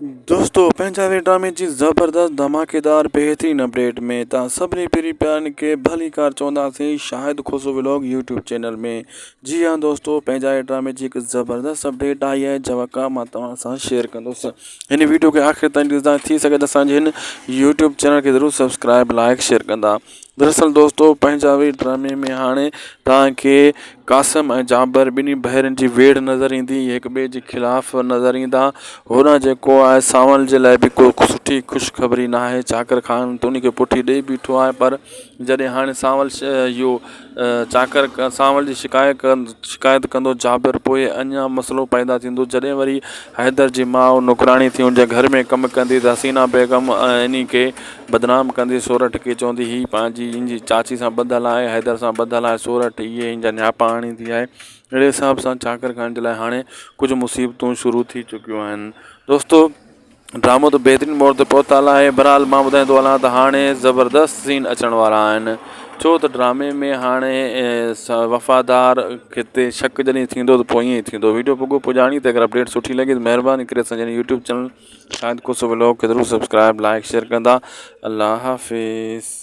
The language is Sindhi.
دوستو پنهنجا وي ڊرامي جي زبردست ڌماڪيدار بهترين اپڊيٽ ۾ تان سڀني پرين پيارن کي ڀليڪار چونداسين Shahid Khoso vlog YouTube channel ۾ جي ها دوستو پنهنجا وي ڊرامي جي هڪ زبردست اپڊيٽ آئي آهي جيڪا مان توهان سان شيئر ڪندس هن ويڊيو کي آخر تائين ڏسندا ٿي سگهي ته اسان جي هن يوٽيوب چينل کي ضرور سبسڪرائب لائڪ شيئر ڪندا دراصل دوستو پنهنجا وي ڊرامي ۾ هاڻي توهان کي قاسم ۽ جابر ٻنهي ڀائرن جي ويڙهه نظر ايندي هڪ ٻئي جي خلاف نظر ايندا هوڏانهن جيڪو آهي سانول جي لاء به ڪو سٺي خوشخبري ناهي چاڪر خان ته ان کي پٺي ڏئي بيٺو آهي پر جڏهن هاڻي سانول اهو چاڪر سانول جي شڪايت شڪايت ڪندو جابر پوء اڃا مسئلو پيدا ٿيندو جڏهن وري حيدر جي ماء نوڪراڻي ٿي ان جي گهر ۾ ڪم ڪندي ته حسينه بيگم انهي کي بدنام ڪندي سورٺ کي چوندي هي پنهنجي هن جي چاچي سان ٻڌل آهي حيدر سان ٻڌل آهي سورٺ اهي هن جا نياپا آڻيندي آهي اهڙي حساب سان چاڪر خان جي لاء هاڻي ڪجهه مصيبتون شروع ٿي چڪيون آهن دوستو ڊرامو ته بهترين موڙ تي پهتل آهي بهرحال مان ٻڌائيندو هلان ته هاڻي زبردست سين اچڻ وارا آهن ڇو ته ڊرامي ۾ هاڻي وفادار کي شڪ جڏهن ٿيندو ته پوء ائين ئي ٿيندو ويڊيو پڳو پڄاڻي تي اگر اپڊيٽ سٺي لڳي ته مهرباني ڪري اسان جي YouTube channel Shahid Khoso vlog کي ضرور سبسڪرائب لائڪ شيئر ڪندا الله حافظ.